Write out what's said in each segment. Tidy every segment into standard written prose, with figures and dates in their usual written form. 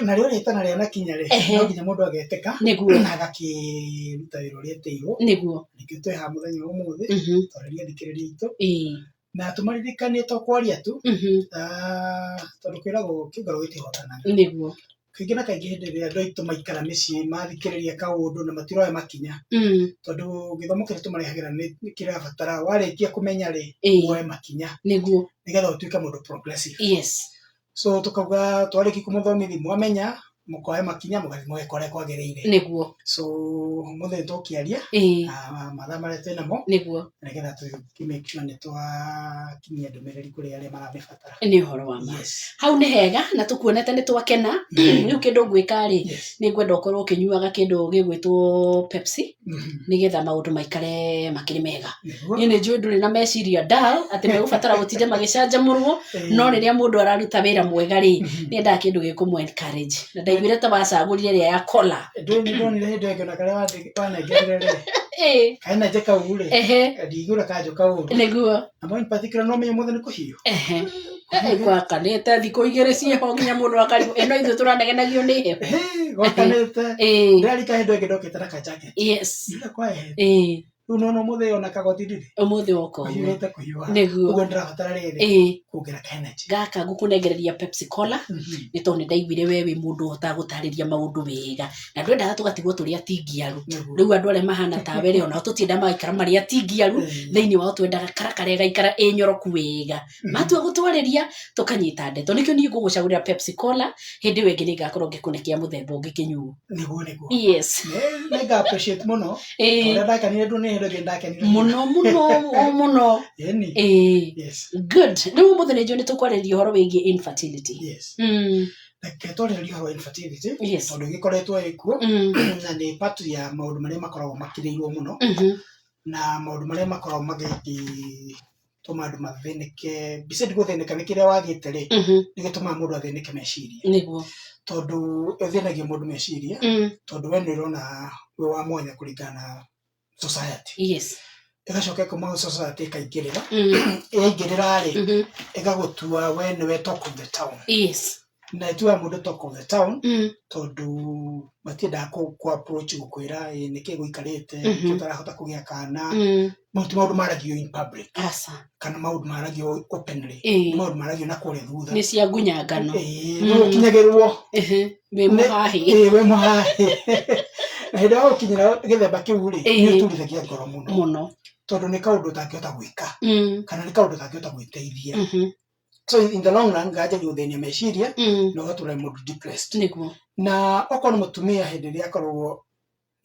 Narĩo rĩtana rĩanakinya rĩ, no nginya mũndũ agetĩka na agakĩruta wĩra ũrĩa etĩirwo. Nĩkĩo twĩ haha mũthenya wa ũmũthĩ, twarĩrie athikĩrĩria aitũ na tũmaririkanie to kwaria tu, tondũ kwĩragwo kĩngoro gĩtihotanaga. Kaingĩ na kaingĩ hĩndĩ ĩrĩa andũ aitũ maikara mĩciĩ mathikĩrĩria kaũndũ na matiroya makinya, tondũ gĩthomo kĩrĩa tũmarehagĩra nĩ kĩrabatara warĩkia kũmenya rĩ, woe makinya nĩgetha ũtuĩke mũndũ progressive. So tukauga twarĩkia kũmũthomithia mwamenya mũkoya makinya mũgathiĩ mũgeka ũrĩa kwagĩrĩire. So ũmũthĩ nĩ tũkĩaria na mathaa marĩa twĩ namo nĩgetha tũ make sure nĩ twakinyia ndũmĩrĩri kũrĩ arĩa maramĩbatara. Nĩ ũhoro wa ma. Hau nĩ hega na tũkuonete nĩ twakena. Rĩu kĩndũ ngwĩka rĩ, nĩ ngwenda ũkorwo ũkĩnyuaga kĩndũ gĩgwĩtwo Pepsi nĩgetha maũndũ maikare makĩrĩ mega. Niĩ nĩ njũĩ ndũrĩ na meciria dull atĩ megũbatara gũtinda magĩcanjamũrwo, no rĩrĩa mũndũ araruta wĩra mwega rĩ, nĩ endaga kĩndũ gĩkũmũ encourage. Na ndaiguire ta wacagũrire ĩrĩa ya cola. Ndũĩ nĩ ndonire hĩndĩ ĩyo ngĩona karĩa wanengerire rĩ, kaenenje kau rĩ, ndingĩũra kanjũka ũru. Na more in particular no menye ũmũthĩ nĩ kũhiũ. Gwakanĩte thikũ igĩrĩ ciĩho nginya mũndũ akarigwo ĩno ithuĩ tũranegenagio nĩ heho. Gwakanĩte. Ndĩrarika hĩndĩ ĩngĩ ndokĩte na ka jacket. Ndĩrenda kwahe. Rĩu nona ũmũthĩ ona kagoti ndirĩ. Ũmũthĩ woka ũguo. Kũhiũhĩte kũhiũha. Ũguo ndĩrabatara rĩrĩ kuongerera ka energy. Gaka ngũkũnengereria Pepsi Cola nĩ tondũ nĩ ndaiguire we wĩ mũndũ ũhotaga gũtarĩria maũndũ wega na ndwendaga tũgatigwo tũrĩ atingiaru. Rĩu andũ arĩa mahana tawe rĩ onao tũtienda magaikara marĩ atingiaru, thĩinĩ wao twendaga karakara ĩgaikara ĩ nyoroku wega. Matua gũtwarĩria tũkanyita ndeto. Nĩkĩo niĩ ngũgũcagũrĩra Pepsi Cola, hĩndĩ ĩyo ĩngĩ nĩngakorwo ngĩkũne kĩa mũthemba ũngĩ kĩnyuo. Nĩguo nĩguo. Nĩ nga appreciate mũno. Ũrĩa ndakenire ndũ nĩ hĩndĩ ĩngĩ ndakenire. Mũno mũno mũno. Ĩni. Good. Rĩu ũmũthĩ nĩ njũĩ nĩ tũkwarĩrĩria ũhoro wĩgiĩ infertility. Reke twarĩrĩrie ũhoro wa infertility tondũ ĩgĩkoretwo ĩkuo na nĩ part ya maũndũ marĩa makoragwo makĩrĩirwo mũno na maũndũ marĩa makoragwo magĩtũma andũ mathĩnĩke. Beside gũthĩnĩka nĩ kĩrĩa wagĩte rĩ, nĩ gĩtũmaga mũndũ athĩnĩke meciria. Tondũ ĩthĩnagia mũndũ meciria tondũ we nĩ ũrona wĩ wa mwanya kũringana na society. Ĩgacoka ĩkauma society ĩkaingĩrĩra. Yaingĩrĩra rĩ, ĩgagũtua we nĩwe talk of the town. Na ĩtuaga mũndũ talk of the town tondũ matiendaga kũ approach gũkwĩra ĩ nĩkĩ gũikarĩte, nĩkĩ ũtarahota kũgĩa kana. Mau ti maũndũ maragio in public. Kana maũndũ maragio openly. Nĩ maũndũ maragio na kũrĩa thutha. Nĩ cia ngunyangano. Ĩĩ, no ũkinyagĩrwo. Wĩ mũhahĩ. Ĩĩ, wĩ mũhahĩ. Na hĩndĩ ĩrĩa ũgũkinyĩra gĩthemba kĩu rĩ, nĩ ũturithagia ngoro mũno. Mũno. Tondũ nĩ kaũndũ ũtangĩhota gwĩka. Kana nĩ kaũndũ ũtangĩhota gwĩteithia. So in the long run ganjagia gũthĩnia meciria na ũgatũra mũndũ depressed. Na okorwo nĩ mũtumia hĩndĩ ĩrĩa akoragwo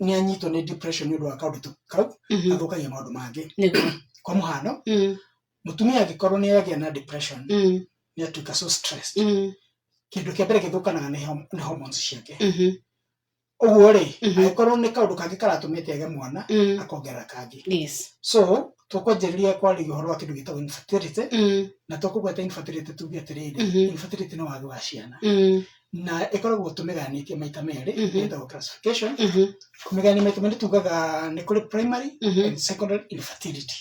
nĩ anyitwo nĩ depression nĩ ũndũ wa kaũndũ kau, athũkagia maũndũ mangĩ. Kwa mũhano, mũtumia angĩkorwo nĩ agĩa na depression, nĩ atuĩka so stressed, kĩndũ kĩa mbere gĩthũkanaga nĩ hormones ciake. Ũguo rĩ, angĩkorwo nĩ kaũndũ kangĩ karatũmĩte age mwana, akongerera kangĩ. So tũkwanjĩrĩria kwarĩria ũhoro wa kĩndũ gĩtagwo infertility, na tũkũgweta infertility tuge atĩrĩrĩ, infertility nĩ wagi wa ciana. Na ĩkoragwo tũmĩgayanĩtie maita merĩ, ĩtagwo classification. Kũmĩgayania maita merĩ tugaga nĩ kũrĩ primary and secondary infertility.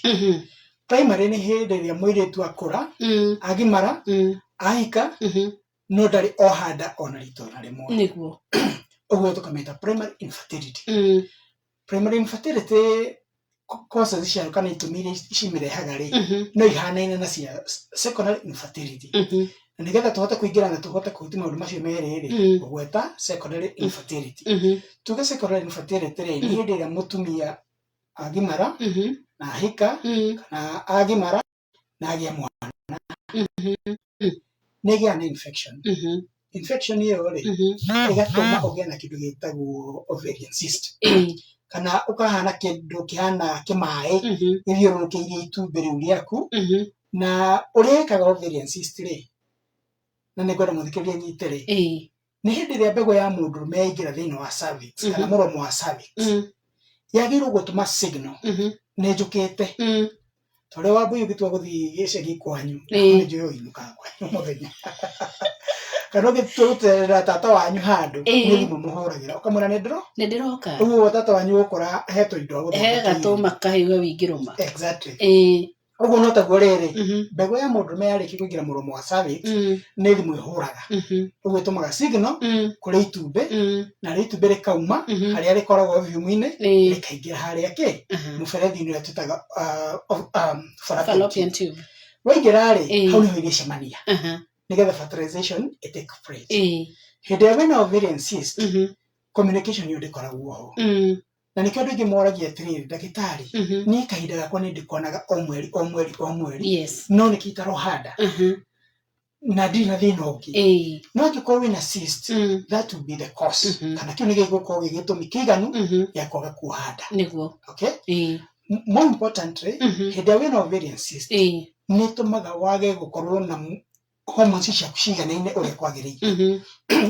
Primary nĩ hĩndĩ ĩrĩa mũirĩtu akũra, agimara, ahika, no ndarĩ oha nda ona rita ona rĩmwe. Ũguo tũkamĩta primary infertility. Primary infertility causes ciayo kana itũmi iria cimĩrehaga rĩ, no ihanaine na cia secondary infertility. Na nĩgetha tũhote kũingĩra na tũhote kũhutia maũndũ macio merĩ rĩ, ngũgweta secondary infertility. Tuge secondary infertility rĩ, nĩ hĩndĩ ĩrĩa mũtumia agimara na ahika kana agimara na agĩa mwana, nĩ ĩgĩaga na infection. Infection ĩyo rĩ, ĩgatũma ũgĩe na kĩndũ gĩtagwo ovarian cyst. Kana ũkahana kĩndũ kĩhana kĩmaĩ gĩthiũrũrũkĩirie itumbĩ rĩu rĩaku. Na ũrĩa ĩkaga ovarian cyst rĩ, na nĩ ngwenda mũthikĩrĩria anyite rĩ, nĩ hĩndĩ ĩrĩa mbegũ ya mũndũrũme yaingĩra thĩinĩ wa cervix kana mũromo wa cervix, yagĩrĩirwo gũtũma signal nĩ njũkĩte. Ta ũrĩa Wambũi ũngĩtua gũthiĩ gĩcagi kwanyu, nĩ njũĩ ũinũkaga kwanyu mũthenya. Kana ũngĩtua gũterera tata wanyu handũ, nĩ thimũ mũhũragĩra ũkamwĩra nĩ ndĩro. Nĩ ndĩroka. Ũguo tata wanyu ũgũkora he tũindo agũthondekeire. He gatũma kahĩu wingĩrũma. Exactly. Ũguo no taguo rĩrĩ, Mhm. mbegũ ya mũndũrũme yarĩkia kũingĩra mũromo wa cervix, Mm. nĩ thimũ ĩhũraga. Mhm. Ũguo ĩtũmaga signal Mm. kũrĩ itumbĩ, Mm. narĩo itumbĩ rĩkauma Mhm. harĩa rĩkoragwo ovum-inĩ, Ĩĩ. rĩkaingĩra harĩa kĩ Aha. mũberethi-inĩ ũrĩa twĩtaga fallopian Fallopian tube. tube. Waingĩra rĩ, Ĩĩ. hau nĩho irĩcemania Aha. nĩgetha fertilization ĩ take place. Ĩĩ. Hĩndĩ ĩrĩa wĩna ovarian cyst, Mhm. communication ĩyo ndĩkoragwo ho. Mm. Na nĩkĩo andũ aingĩ moragia atĩrĩrĩ, ndagĩtarĩ, Mhm. niĩ kahinda gakwa nĩ ndĩkonaga o mweri o mweri o mweri, Yes. no nĩkĩ itarohanda Mhm. na ndirĩ na thĩna ũngĩ. Ĩĩ. No angĩkorwo wĩna cyst, Mm. that will be the cause. Mhm. Kana kĩu nĩ gĩgũkorwo gĩ gĩtũmi kĩiganu Mhm. gĩa kwaga kuoha nda. Nĩguo. Okay? Ĩĩ. More importantly, Mhm. hĩndĩ ĩrĩa wĩna ovarian cyst, Ĩĩ. nĩ ĩtũmaga wage gũkorwo na hormones ciaku ciganaine ũrĩa kwagĩrĩire. Mhm.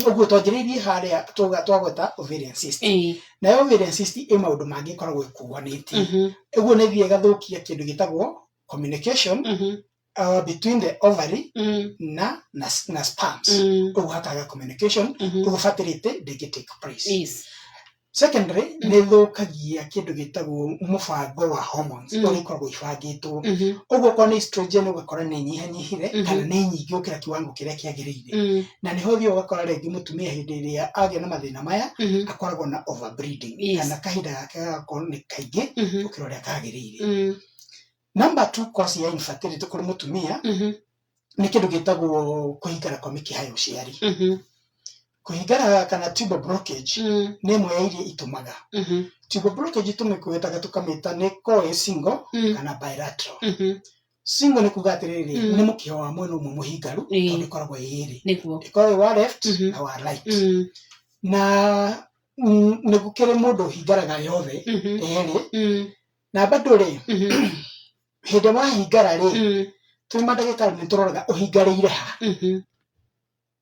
Ũguo twanjĩrĩirie harĩa twagweta ovarian cyst. Ĩĩ. Nayo ovarian cyst ĩ maũndũ mangĩ ĩkoragwo ĩkuanĩtie. Mhm. Ũguo nĩ ĩthiaga ĩgathũkia kĩndũ gĩtagwo communication Mhm. between the ovary Mm. na sperms. Mm. Ũguo hakaga communication, Mhm. ũguo fertility ndĩngĩ take place. Yes. Secondly, nĩ ĩthũkagia kĩndũ gĩtagwo mũbango wa hormones Mm. ũrĩa ikoragwo ibangĩtwo. Mhm. Ũguo okorwo nĩ estrogen ũgakora nĩ ĩnyihanyihire Mhm. kana nĩ nyingĩ gũkĩra kiwango kĩrĩa kĩagĩrĩire. Mm. Na nĩho ũthiaga ũgakora rĩngĩ mũtumia hĩndĩ ĩrĩa agĩa na mathĩna maya Mhm. akoragwo na overbreeding Yes. kana kahinda gake gagakorwo nĩ kaingĩ Mhm. gũkĩra ũrĩa kagĩrĩire. Mm. Number two cause ya infertility kũrĩ mũtumia Mhm. nĩ kĩndũ gĩtagwo kũhingana kwa mĩkiha ya ũciari. Mhm. Kũhingana kana tubal blockage Mm. nĩ ĩmwe ya iria itũmaga. Mhm. Tubal blockage tũmĩkwetaga tũkamĩta nĩ ĩkoragwo ĩ single Mm. kana bilateral. Mhm. Single nĩ kuga atĩrĩrĩ, Mm. nĩ mũkiha wa mwena ũmwe mũhingaru Ĩĩ. tondũ ĩkoragwo ĩ ĩrĩ. Nĩguo. Ĩkoragwo ĩ wa left Mhm. na wa right. Mm. Na nĩ gũkĩrĩ mũndũ ũhingaraga yothe Mhm. ĩrĩ Mm. na bado rĩ, Mhm. hĩndĩ wahingara rĩ, Mm. twĩ mandagĩtarĩ nĩ tũroraga ũhingarĩire ha, Mhm.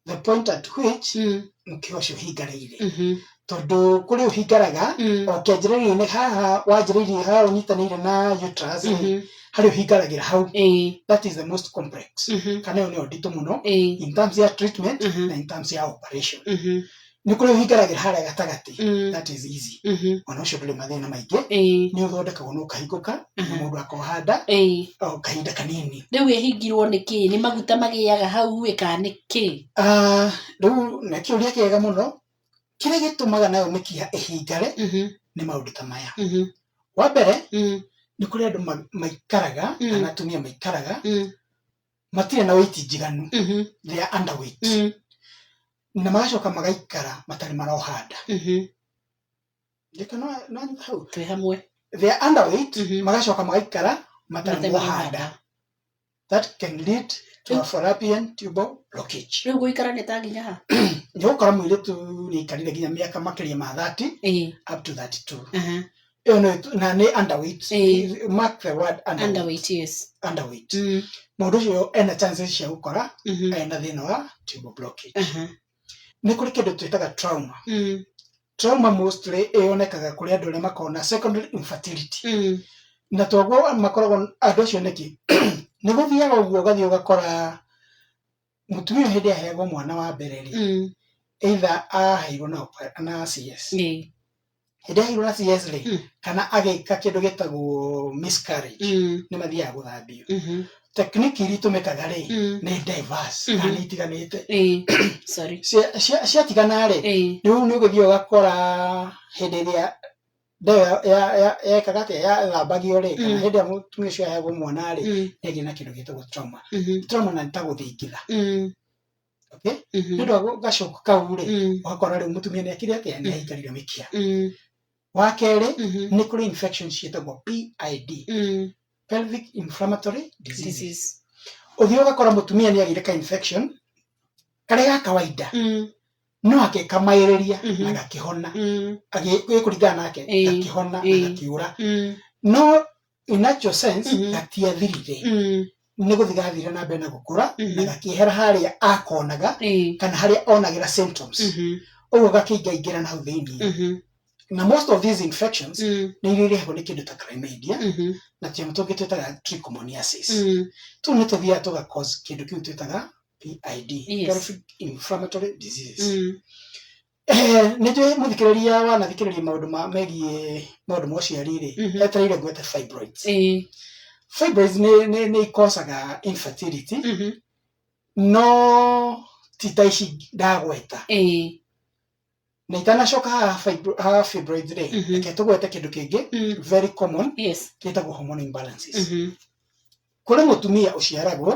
the point at which Mm. mũkiha ũcio ũhingarĩire, Mhm. tondũ kũrĩ ũhingaraga Mm. o kĩanjĩrĩria-inĩ haha wanjĩrĩirie haha ũnyitanĩire na uterus rĩ, Mhm. harĩ ũhingaragĩra hau. Ĩĩ. That is the most complex, Mhm. kana ĩyo nĩyo nditũ mũno Ĩĩ. in terms ya treatment Mhm. na in terms ya operation. Mhm. Nĩ kũrĩ ũhingaragĩra harĩa gatagatĩ, Mm. that is easy, Mhm. ona ũcio ndũrĩ mathĩna maingĩ, Ĩĩ. nĩ ũthondekagwo na ũkahingũka na Mhm. mũndũ akoha nda Ĩĩ. o kahinda kanini. Rĩu ĩhingirwo nĩ kĩ? Nĩ maguta magĩaga hau ĩ kana nĩ kĩ? Rĩu nĩ kĩũria kĩega mũno. Kĩrĩa gĩtũmaga nayo mĩkiha ĩhingare Mhm. nĩ maũndũ ta maya. Mhm. Wa mbere, Mm. nĩ kũrĩ andũ maikaraga Mm. kana atumia maikaraga Mm. matirĩ na weight njiganu, Mhm. they are underweight, Mm. na magacoka magaikara matarĩ maroha nda. Mhm. Ndĩka no nyita hau. Twĩ hamwe. They are underweight, Mhm. magacoka magaikara matarĩ Matarĩ moha maroha nda. nda. That can lead to a fallopian tubal blockage. Rĩu gũikara nĩ ta nginya ha? Nĩ ũgũkora mũirĩtu nĩ aikarire nginya mĩaka makĩria ma 30 Ĩĩ. up to 32. Aha. Ĩyo na nĩ underweight. Ĩĩ. Mark the word underweight. Underweight, yes. Underweight. Mm. Mũndũ ũcio ena chances cia gũkora Mhm. ena thĩna wa tubal blockage. Aha. Nĩ kũrĩ kĩndũ twĩtaga trauma. Mm. Trauma mostly ĩyonekaga kũrĩ andũ arĩa makoragwo na secondary infertility. Mm. Na toguo makoragwo andũ acio nĩkĩ? Nĩ gũthiaga ũguo ũgathiĩ ũgakora mũtumia ũyũ hĩndĩ aheagwo mwana wa mbere rĩ, Mm. either aheirwo na CS. Ĩĩ. Hĩndĩ aheirwo na CS rĩ, Mm. kana agĩka kĩndũ gĩtagwo miscarriage, Mm. nĩ mathiaga gũthambio. Mhm. Technique iria itũmĩkaga rĩ, Mm. nĩ diverse Mhm. kana nĩ itiganĩte. Ĩĩ. Sorry. Ciatigana rĩ, Ĩĩ. rĩu nĩ ũgũthiĩ ũgakora hĩndĩ ĩrĩa ndawa yekaga atĩa yathambagio rĩ, kana Mm. hĩndĩ ĩrĩa mũtumia ũcio aheagwo mwana rĩ, Mm. nĩ agĩa na kĩndũ gĩtagwo trauma. Mhm. Trauma na nĩ ta gũthingitha. Mm. Okay? Mhm. Nĩ ũndũ wa gacoku kau rĩ, Mm. ũgakora rĩu mũtumia nĩ akire atĩa, nĩ aikarire mĩkiha. Mm. Wa kerĩ, Mhm. nĩ kũrĩ infection ciĩtagwo PID, Mm. pelvic inflammatory disease. Disease. Ũthiĩ ũgakora mũtumia nĩ agĩire ka infection karĩa ga kawaida, Mm. no agĩkamaĩrĩria Mhm. na gakĩhona, Mm. gĩkũringana nake, Ĩĩ. gakĩhona na Ĩĩ. gakĩũra, Mm. no in actual sense Mhm. gatiathirire, Mm. nĩ gũthiĩ gathire na mbere na gũkũra Mhm. na gakĩehera harĩa akonaga Ĩĩ. kana harĩa onagĩra symptoms, Mhm. ũguo gakĩingaingĩra na hau thĩinĩ. Mhm. Na most of these infections Mm. nĩ iria irehagwo nĩ kĩndũ ta chlamydia Mhm. na tũnyamũ tũngĩ twĩtaga trichomoniasis. Mm. Tũu nĩ tũthiaga tũga cause kĩndũ kĩu twĩtaga PID, Yes. pelvic inflammatory disease. Mm. Nĩ njũĩ mũthikĩrĩria wanathikĩrĩria maũndũ megiĩ maũndũ ma ũciari rĩ, Mhm. etereire ngwete fibroids. Ĩĩ. Fibroids nĩ ikosaga infertility no ti ta ici ndagweta. Na itanacoka haha haha fibroids rĩ, reke tũgwete kĩndũ kĩngĩ very common gĩtagwo hormonal imbalances. Kũrĩ mũtumia ũciaragwo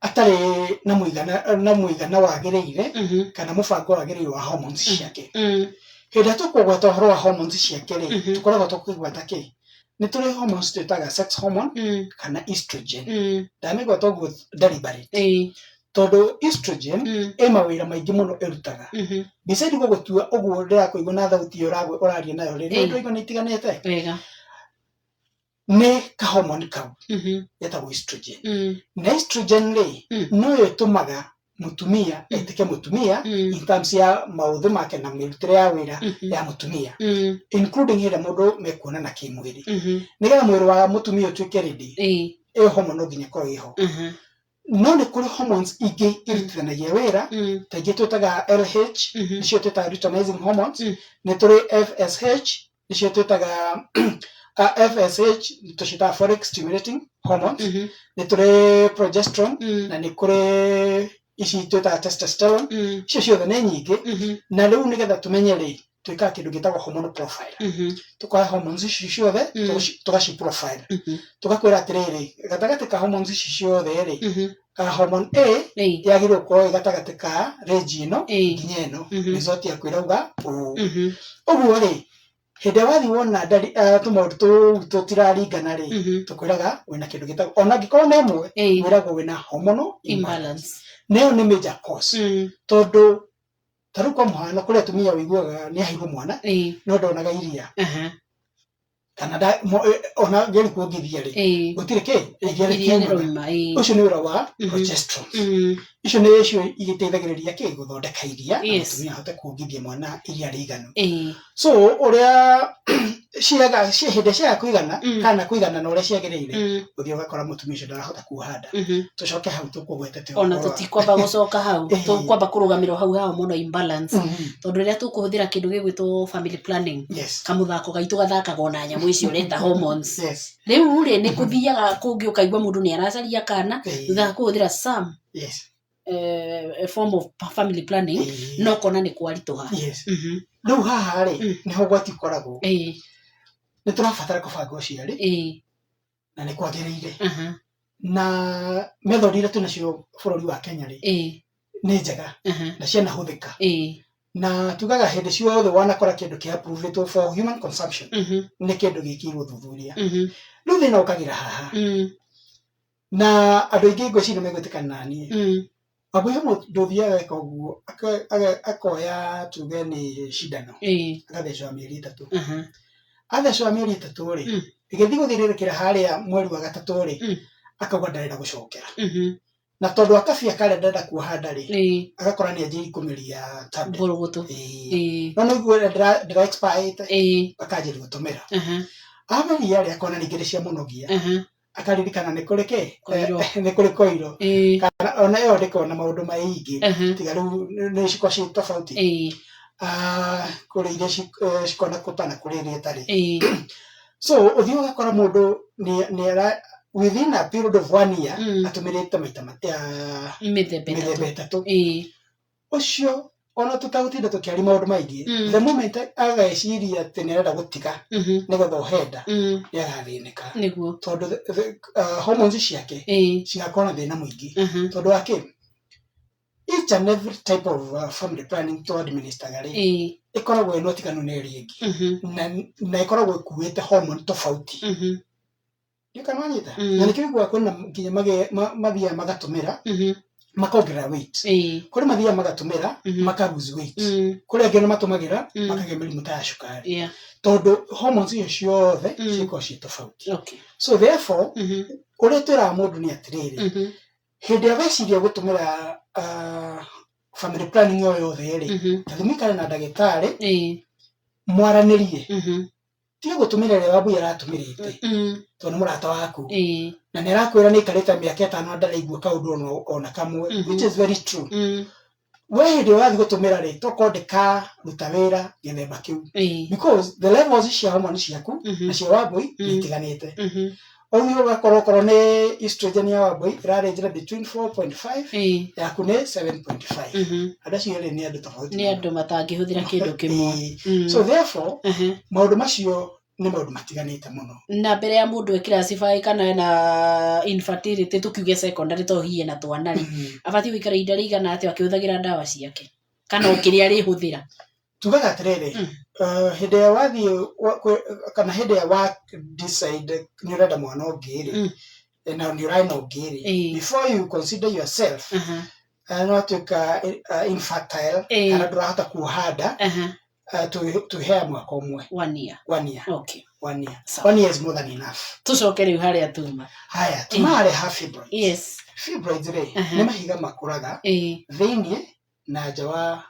atarĩ na mũigana wagĩrĩire kana mũbango wagĩrĩire wa hormones ciake. Hĩndĩ ĩrĩa tũkũgweta ũhoro wa hormones ciake rĩ, tũkoragwo tũkĩgweta kĩ? Nĩ tũrĩ hormones twĩtaga sex hormone kana estrogen. Ndamĩgweta ũguo deliberate tondũ estrogen ĩ mawĩra maingĩ mũno ĩrutaga. Beside gũgũtua ũguo ndĩrakũigua na thauti ĩyo ũraria nayo rĩ, nĩ ndĩraigua nĩ itiganĩte. Nĩ ka hormone kau getagwo estrogen. Na estrogen rĩ, noyo ĩtũmaga mũtumia etĩke mũtumia in terms ya maũthĩ make na mĩrutĩre ya wĩra ya mũtumia, including hĩndĩ ĩrĩa mũndũ mekuonana kĩmwĩrĩ. Nĩgetha mwĩrĩ wa mũtumia ũtuĩke ready, ĩyo hormone no nginya ĩkorwo ĩho. No nĩ kũrĩ hormones ingĩ irutithanagia wĩra, ta ingĩ twĩtaga LH, nĩcio twĩtaga luteinizing hormones. Nĩ tũrĩ FSH, nĩcio twĩtaga FSH tũciĩtaga follicle stimulating hormones. Nĩ tũrĩ progesterone na nĩ kũrĩ ici twĩtaga testosterone. Icio ciothe nĩ nyingĩ. Na rĩu nĩgetha tũmenye rĩ, twĩkaga kĩndũ gĩtagwo hormonal profile. Tũkoya hormones ici ciothe, tũgaci profile, tũgakwĩra atĩrĩrĩ, gatagatĩ ka hormones ici ciothe rĩ, ka hormone A yagĩrĩirwo gũkorwo ĩ gatagatĩ ka range ĩno nginya ĩno. Result yaku ĩrauga ũũ. Ũguo rĩ, hĩndĩ ĩrĩa wathiĩ wona tũmaũndũ tũu tũtiraringana rĩ, tũkwĩraga wĩna kĩndũ gĩtagwo, ona angĩkorwo nĩ ĩmwe, wĩragwo wĩna hormonal imbalance. Imbalance. Na ĩyo nĩ major cause, tondũ ta rĩu kwa mũhano kũrĩ atumia ũiguaga nĩ aheirwo mwana no ndonaga iria, kana ona ngeri kuongithia rĩ, gũtirĩ kĩ iria Iria rĩtiumaga. Rĩroima. Ũcio nĩ wĩra wa progesterone. Icio nĩ icio igĩteithagĩrĩria kĩ? Gũthondeka iria na mũtumia ahote kuongithia mwana iria rĩiganu. So ũrĩa ciaga hĩndĩ ciaga kũigana kana kũigana na ũrĩa ciagĩrĩire, ũthiĩ ũgakora mũtumia ũcio ndarahota kuoha nda. Tũcoke hau tũkũgwetete Ona ũhoro wa- tũtikwamba gũcoka hau, tũkwamba kũrũgamĩrwo hau ha hormonal imbalance, tondũ rĩrĩa tũkũhũthĩra kĩndũ gĩgwĩtwo family planning, kamũthako gaitũ gathakagwo na nyamũ icio ũreta hormones. Rĩu rĩ, nĩ kũthiaga kũngĩ ũkaigua mũndũ nĩ aracaria kana thutha wa kũhũthĩra some form of family planning, no kona nĩ kwaritũha. Rĩu haha rĩ, nĩho ũgwati ũkoragwo. Nĩ tũrabatara kũbanga ũciari na nĩ kwagĩrĩire, na method iria twĩnacio bũrũri wa Kenya rĩ, nĩ njega na cianahũthĩka. Na tugaga hĩndĩ ciothe wanakora kĩndũ kĩa approved for human consumption, nĩ kĩndũ gĩkĩirwo ũthuthuria. Rĩu thĩna ũkagĩra haha, na andũ aingĩ ngwĩciria megwĩtĩkana na niĩ. Wambui, he mũndũ ũthiaga eka ũguo, akoya tuge nĩ cindano, agathecwo ya mĩeri 3. Athecwo ya mĩeri 3 rĩ, ĩgĩthiĩ gũthirĩrĩkĩra harĩa mweri wa gatatũ rĩ, akauga ndarenda gũcokera. Na tondũ akabia karĩa ndarenda kuoha nda rĩ, agakora nĩ anjĩrĩirie kũmeria tablet. Mbũrũgũtũ. No nĩ ũiguo ndĩra expire, akanjĩrĩria gũtũmĩra. Ameria rĩ, akona ningĩ nĩ ciamũnogia, akaririkana nĩ kũrĩ kĩ? Koiro. Nĩ kũrĩ koiro, kana ona ĩyo ndĩkoragwo na maũndũ maingĩ, tiga rĩu nĩ cikoragwo ciĩ tofauti. Ah, kũrĩ iria cikoragwo na kũta na kũrĩ iria itarĩ. So ũthiĩ ũgakora mũndũ nĩ ara within a period of one year atũmĩrĩte maita mĩthemba mĩthemba 3. 3. Ũcio ona tũtagũtinda tũkĩaria maũndũ maingĩ, the moment ageciria atĩ nĩ arenda gũtiga nĩgetha ohe nda, nĩ agathĩnĩka, tondũ hormones ciake cigakorwo na thĩna mũingĩ. Tondũ wa kĩ? Each and every type of family planning to administer rĩ, ĩkoragwo ĩna ũtiganu na ĩrĩa ĩngĩ, na ĩkoragwo ĩkuĩte hormone tofauti. Ndiũĩ kana wanyita. Na nĩkĩo ũiguaga kwĩna nginya mathiaga magatũmĩra makongerera weight, kũrĩ mathiaga magatũmĩra maka lose weight, kũrĩ angĩ ona matũmagĩra makagĩa mĩrimũ ta ya cukari, tondũ hormones icio ciothe cikoragwo ciĩ tofauti. So therefore, ũrĩa twĩraga mũndũ nĩ atĩrĩrĩ, hĩndĩ ĩrĩa weciria gũtũmĩra family planning o yothe rĩ, ta mũikare na ndagĩtarĩ, mwaranĩrie. Tiga gũtũmĩra ĩrĩa Wambui aratũmĩrĩte tondũ nĩ mũrata waku na nĩ arakwĩra nĩ aikarĩte mĩaka 5 na ndaraigua kaũndũ ona kamwe, which is very true. We hĩndĩ ĩrĩa ũrathiĩ gũtũmĩra rĩ, tokorwo ndĩkaruta wĩra gĩthemba kĩu, because the levels cia hormone ciaku na cia Wambui nĩ itiganĩte. Ũguo ũgakorwo okorwo nĩ estrogen ya Wambui ĩrarĩnjĩra between 4.5 yaku nĩ 7.5. Andũ acio erĩ nĩ andũ tofauti Nĩ mũno. Andũ matangĩhũthĩra kĩndũ kĩmwe. Ĩĩ. So therefore maũndũ macio nĩ maũndũ matiganĩte mũno. Na mbere ya mũndũ eclassify kana ena infertility, tũkiuge secondary to hihi ena twana rĩ, abatiĩ gũikara ihinda rĩigana atĩa akĩhũthagĩra ndawa ciake kana o kĩrĩa arĩhũthĩra? Tugaga atĩrĩrĩ, hĩndĩ ĩrĩa wathiĩ kana hĩndĩ ĩrĩa wa decide nĩ ũrenda mwana ũngĩ rĩ, na nĩ ũrarĩ na ũngĩ rĩ, before you consider yourself nĩ watuĩka infertile kana ndũrahota kuoha nda, twĩheaga mwaka ũmwe. One year. One year. Okay. One year. Sawa. One year is more than enough. Tũcoke rĩu harĩa tuma. Haya, tuma harĩa ha fibroids. Fibroids rĩ, nĩ mahiga makũraga thĩiniĩ na nja wa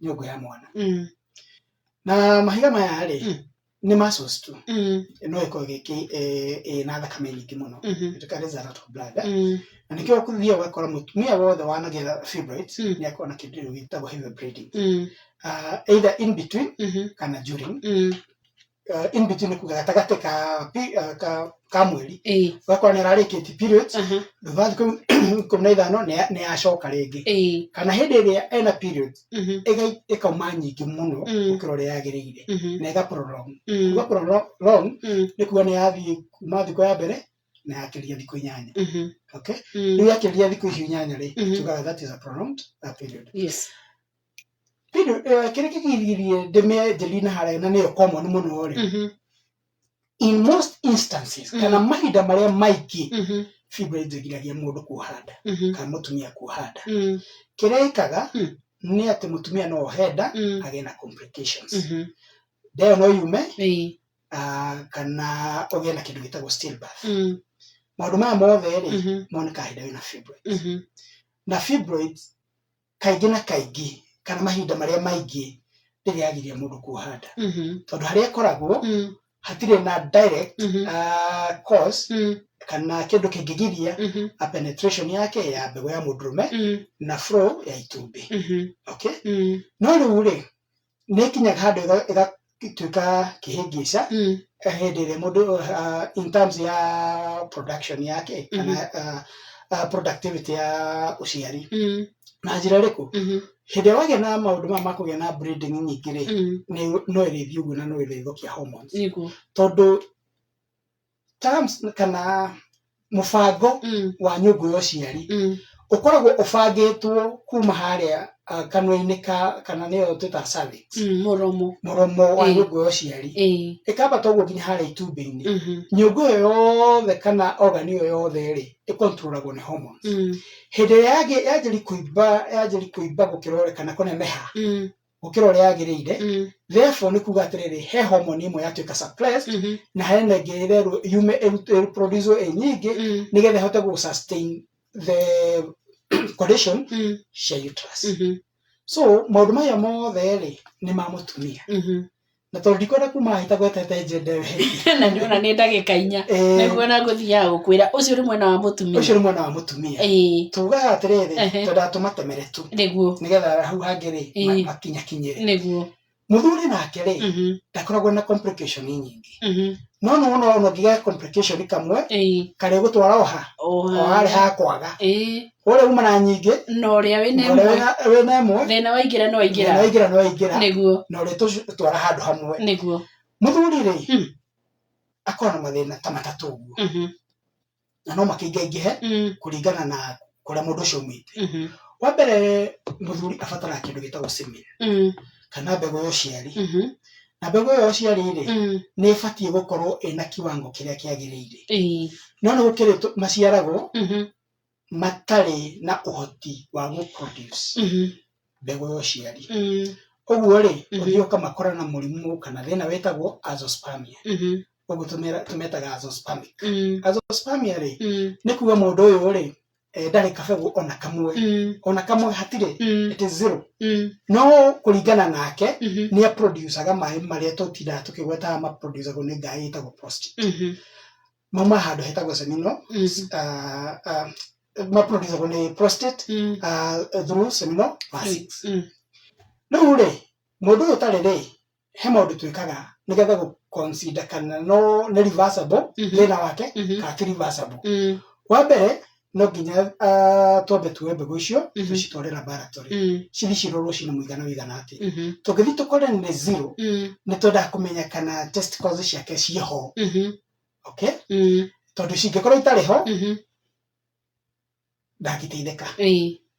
nyũngũ ya mwana. Na mahiga maya rĩ, nĩ muscles tu. No ĩkorwo ĩgĩkĩ ĩna thakame nyingĩ mũno. It carries a lot of blood. Na nĩkĩo ũthiaga ũgakora mũtumia wothe wanagĩa fibroids nĩ akoragwo na kĩndũ gĩtagwo heavy bleeding. Either in between kana during. In between nĩ kuga gatagatĩ ka mweri. Ũgakora nĩ ararĩkĩtie periods, thutha wa thikũ 15 nĩ acoka rĩngĩ. Kana hĩndĩ ĩrĩa ena periods, ĩkauma nyingĩ mũno gũkĩra ũrĩa yagĩrĩire na ĩga prolong. Kuga prolong nĩ kuga nĩ yathiĩ kuma thikũ ya mbere na yakĩria thikũ 8. Okay? Rĩu yakĩria thikũ icio 8 rĩ, tugaga that is a prolonged period. Period, kĩrĩa kĩgiririe ndĩmĩanjĩrie na harĩa na nĩyo common mũno rĩ, in most instances, kana mahinda marĩa maingĩ, fibroids ĩgiragia mũndũ kuoha nda kana mũtumia kuoha nda. Kĩrĩa ĩkaga nĩ atĩ mũtumia no ohe nda agĩe na complications. Nda ĩyo no yume kana ũgĩe na kĩndũ gĩtagwo stillbirth. Maũndũ maya mothe rĩ, monekaga hĩndĩ ĩrĩa wĩna fibroids. Na fibroids kaingĩ na kaingĩ kana mahinda marĩa maingĩ rĩrĩa yagiria mũndũ kuoha nda, tondũ harĩa ĩkoragwo hatirĩ na direct cause kana kĩndũ kĩngĩgiria a penetration yake ya mbegũ ya mũndũrũme na flow ya itumbĩ. Okay? No rĩu rĩ, nĩ ĩkinyaga handũ ĩgatuĩka kĩhĩngĩca hĩndĩ ĩrĩa mũndũ in terms ya production yake kana productivity ya ũciari. Na njĩra ĩrĩkũ? Hĩndĩ ĩrĩa wagĩa na maũndũ maya ma kũgĩa na bleeding nyingĩ rĩ, no ĩrĩthiĩ ũguo na no ĩrĩthũkia hormones. Tondũ terms kana mũbango wa nyũngũ ya ũciari ũkoragwo ũbangĩtwo kuma harĩa kanua-inĩ ka kana nĩyo twĩtaga cervix. Mũromo. Mũromo wa nyũngũ ya ũciari. Ĩkambata ũguo nginya harĩa itumbĩ-inĩ. Nyũngũ ĩyo yothe kana organ ĩyo yothe rĩ, ĩkontrolagwo nĩ hormones. Hĩndĩ ĩrĩa yanjĩrĩria kũimba, yanjĩrĩria kũimba gũkĩra ũrĩa kana kũneneha gũkĩra ũrĩa yagĩrĩire, therefore nĩ kuga atĩrĩrĩ, he hormone ĩmwe yatuĩka suppressed na hena ĩngĩ ĩrerwo yume ĩproduce ĩ nyingĩ nĩgetha ĩhote gũ sustain the condition cia uterus. So maũndũ maya mothe rĩ, nĩ ma mũtumia. Na tondũ ndikwenda kuma itagwetete njende ĩyo. Na nĩwona nĩ ndagĩka 4. Nĩguo na ngũthiaga gũkwĩra ũcio nĩ mwena wa mũtumia. Ũcio nĩ mwena wa mũtumia. Tugaga atĩrĩrĩ, twendaga tũmatemere tu. Nĩgetha hau hangĩ rĩ, makinyakinyĩre. Mũthuri nake rĩ, ndakoragwo na complication nyingĩ. No nĩ wona ona ũngĩgĩa complication kamwe, karĩ gũtwara oha. O harĩa ha kwaga. Ũrĩa uma na nyingĩ, Na ũrĩa wĩna na ũrĩa ĩmwe. wĩna ĩmwe, Thĩna waingĩra no waingĩra. Thĩna waingĩra no waingĩra. Na ũrĩa tũtwara handũ hamwe. Mũthuri rĩ, akoragwo na mathĩna ta matatũ ũguo. Na no makĩingaingĩhe kũringana na kũrĩa mũndũ ũcio aumĩte. Wa mbere, mũthuri abataraga kĩndũ gĩtagwo semen kana mbegũ ya ũciari. Na mbegũ ĩyo ya ũciari rĩ, nĩ ĩbatiĩ gũkorwo ĩna kiwango kĩrĩa kĩagĩrĩire. No nĩ gũkĩrĩ maciaragwo matarĩ na ũhoti wa gũ-produce mbegũ ya ũciari. Ũguo rĩ, ũthiĩ ũkamakora na mũrimũ kana thĩna wĩtagwo azoospermia. Ũguo tũmetaga azoospermic. Azoospermia rĩ, nĩ kuga mũndũ ũyũ rĩ, ndarĩ kabegũ ona kamwe. Ona kamwe hatirĩ. It is zero. No kũringana nake, nĩ aproducaga maĩ marĩa tũtindaga tũkĩgwetaga maproducagwo nĩ ngaĩ ĩtagwo prostate. Mauma handũ hetagwo seminal, maproducagwo nĩ prostate through seminal vesics. Rĩu rĩ, mũndũ ũyũ ũtarĩ rĩ, He maũndũ twĩkaga nĩgetha gũ consider kana no nĩ reversible thĩna wake kana ti reversible. Wa mbere, no nginya twambe tuoe mbegũ icio, tũcitware laboratory, cithi cirorwo cina mũigana ũigana atĩa. Tũngĩthiĩ tũkore nĩ zero, nĩ twendaga kũmenya kana testicles ciake ciĩho. Okay, tondũ cingĩkorwo itarĩ ho, ndangĩteithĩka.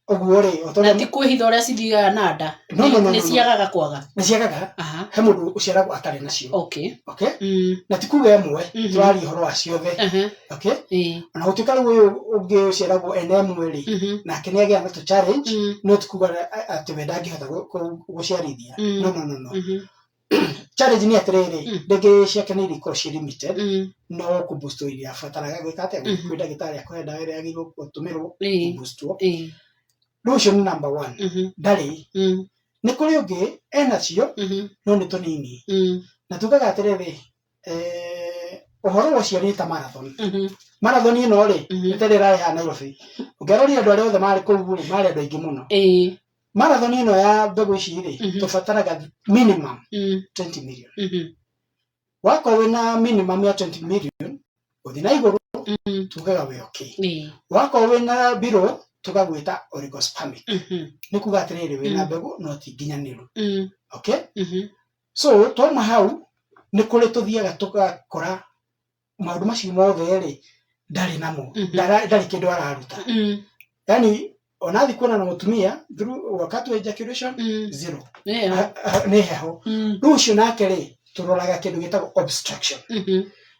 Ũguo rĩ, o ta Na ũrĩa ti kwĩhitha ũrĩa cithiaga na nda? No, no, no, nĩ no, no. Ciagaga kwaga? Nĩ ciagaga. He mũndũ ũciaragwo atarĩ nacio. Okay, na ti kuga ĩmwe, tũraria ũhoro wa ciothe. Okay, ona gũtuĩka rĩu ũyũ ũngĩ ũciaragwo ena ĩmwe rĩ, nake nĩ agĩa na tũ challenge, no ti kuga atĩ we ndangĩhota gũciarithia. No, no, no, no. Challenge nĩ atĩrĩrĩ, rĩngĩ ciake nĩ irĩkorwo ciĩ limited, no kũboostwo iria abataraga gwĩka atĩa, kwĩ ndagĩtarĩ akũhe ndawa ĩrĩa yagĩrĩirwo gũtũmĩrwo kũboostwo. Rĩu ũcio nĩ number one, ndarĩ. Nĩ kũrĩ ũngĩ enacio no nĩ tũnini, na tugaga atĩrĩrĩ, ũhoro wa ũciari nĩ ta marathon. Marathon ĩno rĩ, nĩ ta ĩrĩa ĩrarĩ haha Nairobi. Ũngĩarorire andũ arĩa othe marĩ kũu rĩ, marĩ andũ aingĩ mũno. Marathon ĩno ya mbegũ ici rĩ, tũbataraga minimum 20 million. Wakorwo wĩna minimum ya 20 million gũthiĩ na igũrũ, tugaga wĩ okay. Wakorwo wĩna below, tũgagwĩta oligospermic. Nĩ kuga atĩrĩrĩ, wĩna mbegũ no ti nginyanĩru. Okay, so twauma hau, nĩ kũrĩ tũthiaga tũgakora maũndũ macio mothe rĩ, ndarĩ namo. Ndarĩ kĩndũ araruta. Yani ona athiĩ kuonana na mũtumia through wakati wa ejaculation, zero. Nĩyo. Nĩ heho. Rĩu ũcio nake rĩ, tũroraga kĩndũ gĩtagwo obstruction.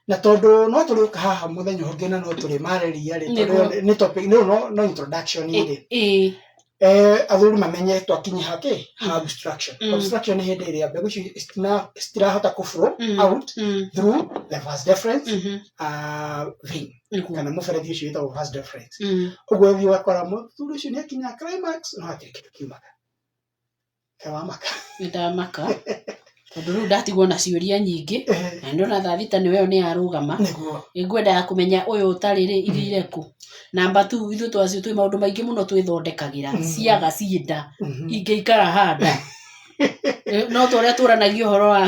Na tondũ no tũrĩũka haha mũthenya ũngĩ na no tũrĩmarĩria rĩ, tondũ Nĩguo. nĩ topic no no no introduction rĩ, athuri mamenye twakinya hake ha obstruction. Obstruction nĩ hĩndĩ ĩrĩa mbegũ icio citirahota kũ flow out through the vas deferens vein, kana mũberethi ũcio wĩtagwo vas deferens. Ũguo ũthiĩ ũgakora mũthuri ũcio nĩ akinya climax no hatirĩ kĩndũ kiumaga. Wamaka? Nĩndamaka tondũ rĩu ndatigwo na ciũria nyingĩ, na ndona thaa 6 nĩwe nĩ yarũgama. Nĩguo. Ngwendaga kũmenya ũyũ ũtarĩ rĩ, ithire kũ. Namba tu, ithuĩ twacio twĩ maũndũ maingĩ mũno twĩthondekagĩra. Ciaga ciĩnda ingĩikara handa, no ta ũrĩa tũranagia ũhoro wa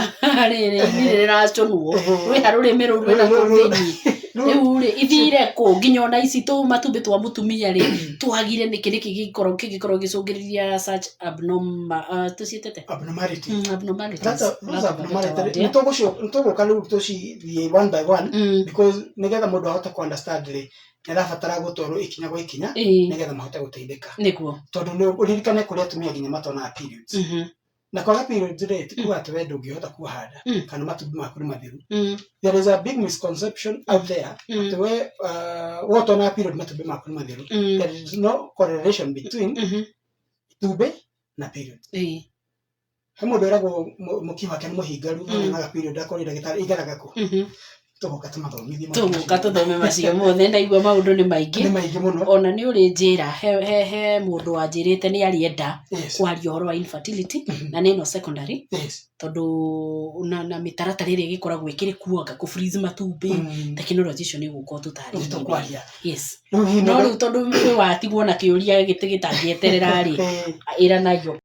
rĩrĩ, ini rĩracũnwo rwĩha rũrĩmĩ rũu rwĩna kũu thĩinĩ. Rĩu rĩ, ithire kũ? Nginya ona ici tũ matumbĩ twa mũtumia rĩ, twagire nĩkĩ? Nĩkĩ gĩgĩkorwo gĩcũngĩrĩria such abnormal, tũciĩtĩte Abnormality. Abnormalities. Those Lack of a better abnormality word, nĩ yeah. tũgũka rĩu tũcithiĩ one by one, because nĩgetha mũndũ ahote kũ understand rĩ, nĩ arabatara gũtwarwo ikinya gwa ikinya nĩgetha mahote gũteithĩka. Tondũ nĩ ũririkane kũrĩ atumia nginya matonaga periods. Na kwaga periods rĩ, ti kuga atĩ we ndũngĩhota kuoha nda kana matumbĩ maku nĩ mathiru. There is a big misconception out there atĩ we ũtonaga period, matumbĩ maku nĩ mathiru. There is no correlation between itumbĩ na period. He mũndũ ĩragwo mũkiha wake nĩ mũhingaru, no nĩonaga period, akorwo ndagĩtarĩ igeraga kũ. Tũgoka tũmathomithie maũndũ Tũgũka macio. Tũthome macio mothe. Ndaigua maũndũ nĩ maingĩ. Nĩ maingĩ mũno. Ona nĩ ũrĩ njĩra, he mũndũ wanjĩrĩte nĩ arĩenda kwaria ũhoro wa infertility, na nĩ ĩno secondary, tondũ na mĩtaratara ĩrĩa ĩgĩkoragwo ĩkĩrĩ kuanga kũ freeze matumbĩ, tekinoronjĩ icio nĩ ũgũka Nĩ ũtũtarĩrie. Tũkwaria. Yes. Rĩu hihi No rĩu tondũ wĩ watigwo na kĩũria gĩtĩ gĩtangĩeterera rĩ, ĩranaio.